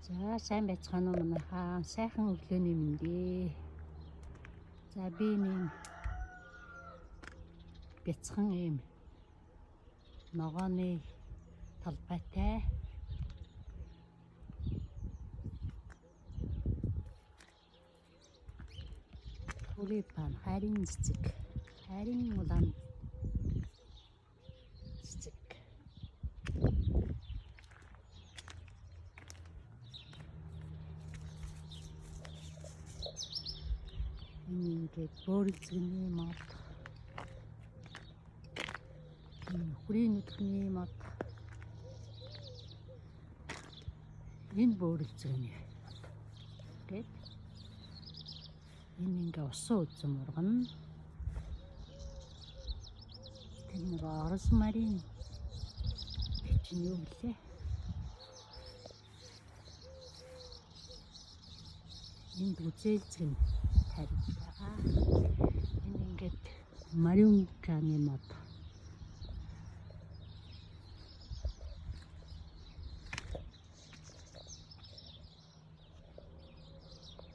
За сайн байцгаана уу манайхаа. Сайхан өглөөний мэнд ээ. За би нэг бяцхан ийм ногооны талбайтай тулипан хайрын цэцэг, хайрын улаан цэцэг. Энэ ингээд бөөрөлзгөний мод, энэ хүрийн нүдхний мод, энэ бөөрөлзгөний мод гээд энэ ингээ усан үзэм ургана. Тэр нэг розмарин чинь юу гэлээ? Энд үзээлцэг нь тавьж байгаа. Энэ ингээд марюнканы мод.